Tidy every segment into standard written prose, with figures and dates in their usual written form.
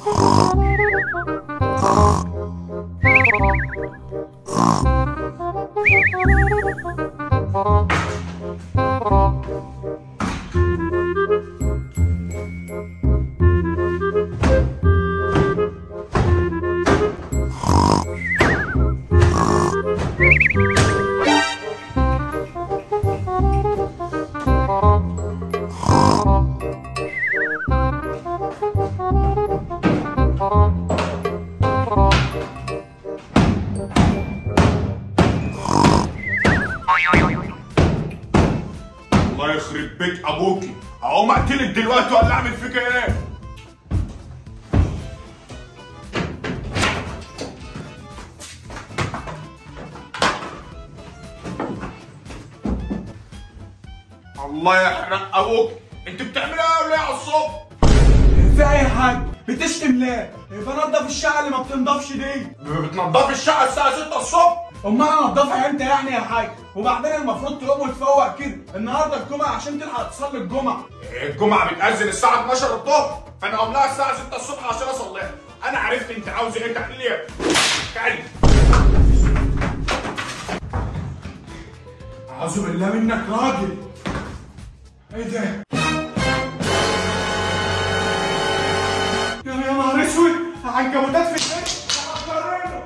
الله يخرب بيت ابوكي، اقوم اقتلك دلوقتي ولا اعمل فيك ايه؟ الله يحرق ابوك، انت بتعملي ايه ولا ايه على الصبح؟ في اي حاجة؟ بتشتم ليه؟ بنضف الشقة اللي ما بتنضفش دي. بتنضفي الشقة الساعة 6 الصبح؟ امال انا انضفها امتى يعني يا حاج؟ وبعدين المفروض تقوم وتفوق كده، النهارده الجمعة عشان تلحق تصلي الجمعة. الجمعة بتأذن الساعة 12 الظهر، فانا اقوم لها الساعة 6 الصبح عشان اصليها. انا عرفت انت عاوز ايه، تعمل لي تعالي. اعوذ بالله منك راجل. ايه ده؟ يا نهار اسود، عنكبوتات في البيت. يا عبقرينو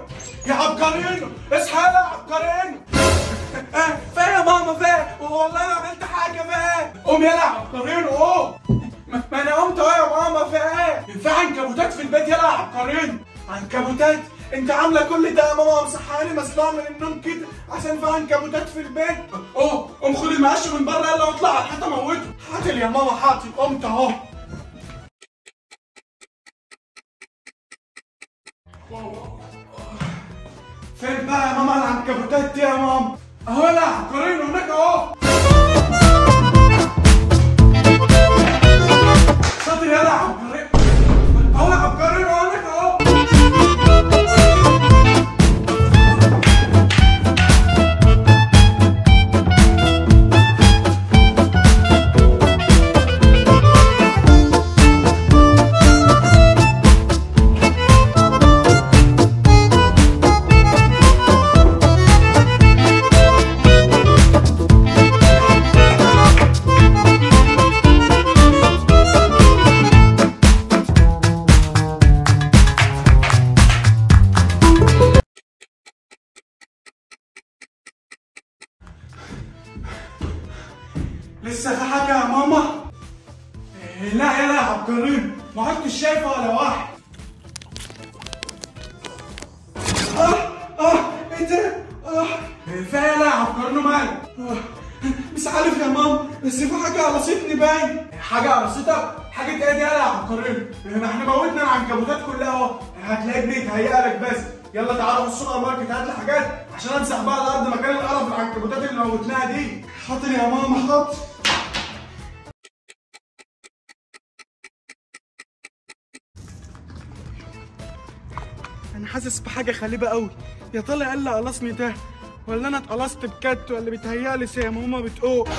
يا عبقرينو، اصحى يا عبقرينو. فين يا ماما؟ فين؟ والله ما عملت حاجة. فين؟ قوم يلا يا عبقرينو قوم. ما انا قمت اهو يا ماما. فين؟ في عنكبوتات في البيت يلا يا عبقرينو. عنكبوتات؟ انت عامله كل ده يا ماما ومصحياني مسلوعه من النوم كده عشان في عنكبوتات في البيت؟ قوم قوم خد المقش من بره يلا واطلع على الحيطة موته. حاطل يا ماما حاطل، قمت اهو. فين بقى يا ماما العنكبوتات دي يا ماما؟ اهو يا عبقرينو هناك اهو. شاطر يلا يا عبقرينو، اهو يا عبقرينو هناك اهو. لسه في حاجة يا ماما؟ لا يلا يا عبقرينو، ما عدتش شايفة ولا واحد. ايه ده؟ في يلا يا عبقرينو مالك؟ مش عارف يا ماما، بس في حاجة قرصتني باين. حاجة قرصتك؟ حاجة ايه دي يلا يا عبقرينو؟ ما احنا موتنا العنكبوتات كلها اهو، هتلاقي بيتهيأ لك بس. يلا تعالى في السوبر ماركت هات لي حاجات عشان امسح بقى الارض مكان القرف العنكبوتات اللي موتناها دي. حاضر يا ماما حاضر. انا حاسس بحاجة غريبة قوي، يا طالع ايه اللي قلصني ده؟ ولا انا اتقلصت بجد ولا بيتهيألي زي ما ماما بتقول؟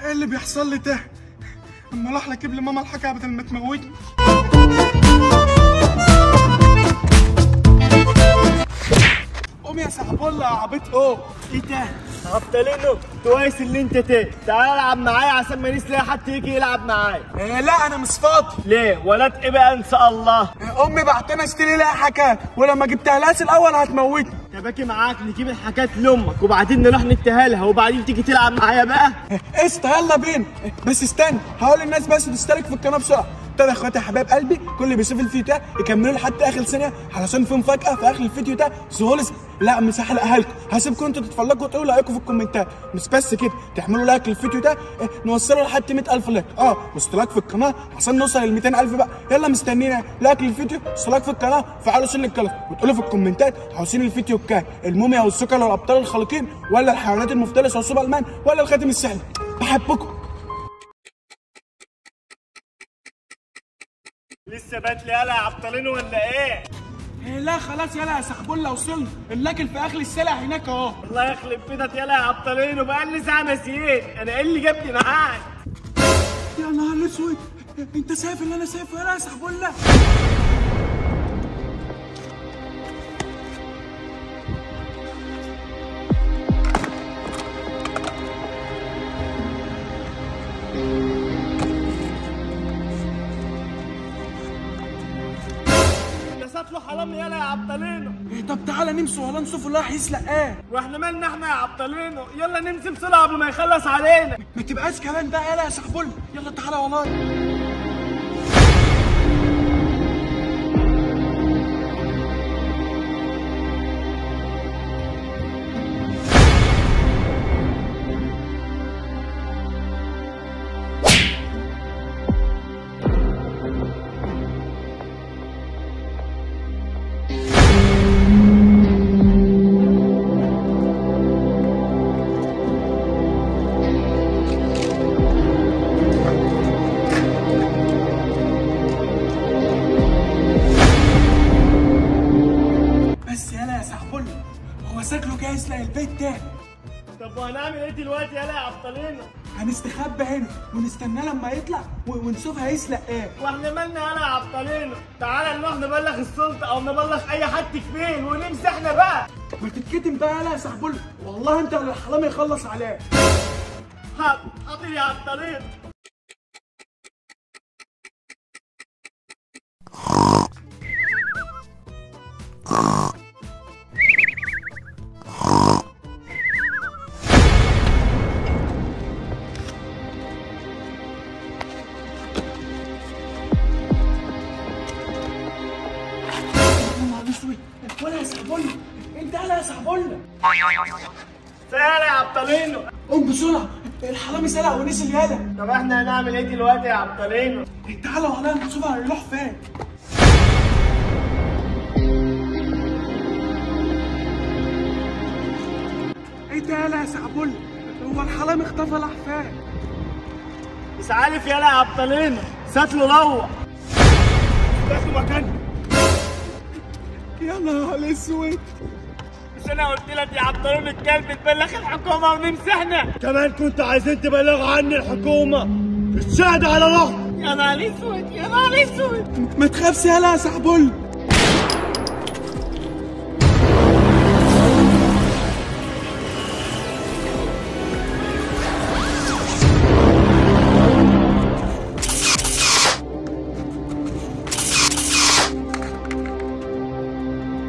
ايه اللي بيحصل لي ده؟ اما اروح اجيب لماما الحاجة بدل ما تموتني. قوم يا سحبولة يا عبيط قوم. ايه ده؟ عبطلينو كويس اللي انت تاني، تعال العب معايا عشان مانيش لاقي حد يجي يلعب معايا. إيه لا انا مش فاضي. ليه؟ ولاد ايه بقى ان شاء الله؟ امي بعتنا اشتري لها حاجات ولما جبتها لهاش الاول هتموتني. طب اجي معاك نجيب الحاجات لامك وبعدين نروح نديها لها وبعدين تيجي تلعب معايا بقى. قشطه يلا بينا، بس استنى هقول للناس بس تشترك في القناة بسرعة. طب يا اخواتي يا حبايب قلبي، كل اللي بيشوف الفيديو ده يكملوا لحد اخر ثانية علشان في مفاجاة في اخر الفيديو ده سهولس. لا مش هحرقها لكم، هسيبكم انتوا تتفرجوا وتقولوا رايكم في الكومنتات. مش بس كده، تعملوا like للفيديو ده نوصله لحد 100,000 like، واشتراك في القناة عشان نوصل لل 200,000 بقى. يلا مستنينا like للفيديو، اشتراك في القناة، فعلوا زر الجرس، وتقولوا في الكومنتات عاوزين الفيديو الجاي الموميا والسكر والابطال الخارقين ولا الحيوانات المفترسة وسوبرمان ولا الخاتم السحري. بحبكم. لسه باتلي يالا يا عبطلين ولا ايه؟ لا خلاص يلا يا سحبولة وصلنا، اللاكل في اخر السلع هناك اهو. الله يخرب بيتك يلا يا عبطلينو، بقالي ساعة ناسيين، انا ايه اللي جابني معاك؟ يا نهار اسود، انت شايف اللي انا شايفه يلا يا سحبولة؟ له حرام يلا يا عبطلينو. طب تعالى نمشي ولا نشوف اللي راح يسلق ايه. واحنا مالنا احنا يا عبطلينو؟ يلا نمشي بسرعة قبل ما يخلص علينا. ما تبقاش كمان بقى يلا يا سحبولة، يلا تعالى والله. هو شكله جاي يسرق البيت ده. طب وهنعمل ايه دلوقتي يالا يا عبطلينو؟ هنستخبى هنا ونستناه لما يطلع ونشوف هيسرق ايه. واحنا مالنا يالا يا عبطلينو؟ تعالى نروح نبلغ السلطة او نبلغ اي حد كبير ونمشي احنا بقى. ما تتكتم بقى يالا يا سحبولة، والله انت ولا الحرامي يخلص عليك. حاضر يا عبطلينو. ولا يا سحبولة، انت يالا يا سحبولة. سهل يا عبطلينو. قوم بسرعة، الحرامي سرق ونزل يالا. طب احنا هنعمل ايه دلوقتي يا عبطلينو؟ تعالى ورايا نشوف هيروح فين. ايه ده يالا يا سحبولة؟ هو الحرامي اختفى راح فين؟ مش عارف يالا يا عبطلينو، ساتله روح. ساتله مكانه. يا نهار اسود، مش انا قلت لك يا عبطلينو الكلب تبلغ الحكومة ونمشي احنا؟ كمان كنت عايزين تبلغوا عني الحكومة، الشهادة على روحك. يا نهار اسود يا نهار اسود. ما تخافش يالا يا سحبولة.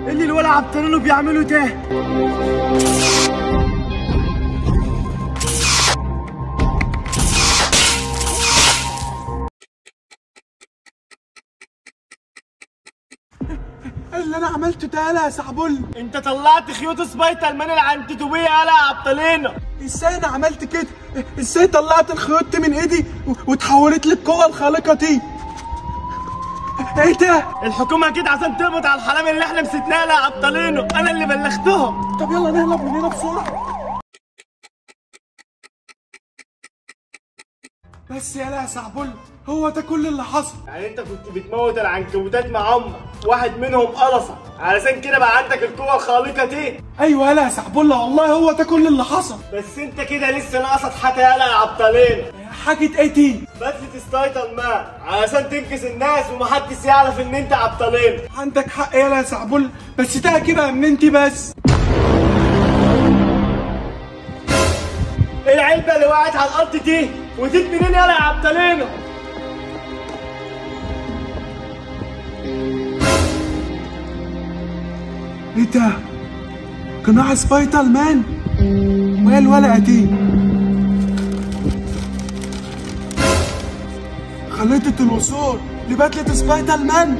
اللي الولع عبطلينو بيعملوا ده؟ اللي انا عملته ده يالا يا سحبولة؟ انت طلعت خيوط سبايدر مان العنكبوتية يالا يا عبطلينو. ازاي انا عملت كده؟ ازاي طلعت الخيوط دي من ايدي وتحولت للقوة الخارقة دي؟ ايه ده؟ الحكومة كده عشان تقبض على الحرامي اللي احنا مسكناه يا عبطلينو، انا اللي بلغتهم. طب يلا نهرب من هنا بسرعة. بس يالا يا سحبولة، هو ده كل اللي حصل. يعني انت كنت بتموت العنكبوتات مع امك، واحد منهم قرصك، علشان كده بقى عندك القوة الخارقة دي. ايوه يالا يا سحبولة، والله هو ده كل اللي حصل. بس انت كده لسه ناقصك حاجة يالا يا عبطلينو. حاجة ايه دي؟ بدلة سبايدر مان علشان تنكس الناس ومحدش يعرف ان انت عبطلينو. عندك حق يالا يا سحبولة، بس ده كده ان انت بس. ايه العلبة اللي وقعت على الارض دي؟ وديت منين يالا يا عبطلينو؟ ايه ده؟ قناع سبايدر مان؟ وايه الورقة دي؟ خريطة الوصول لبدلة سبايدر مان.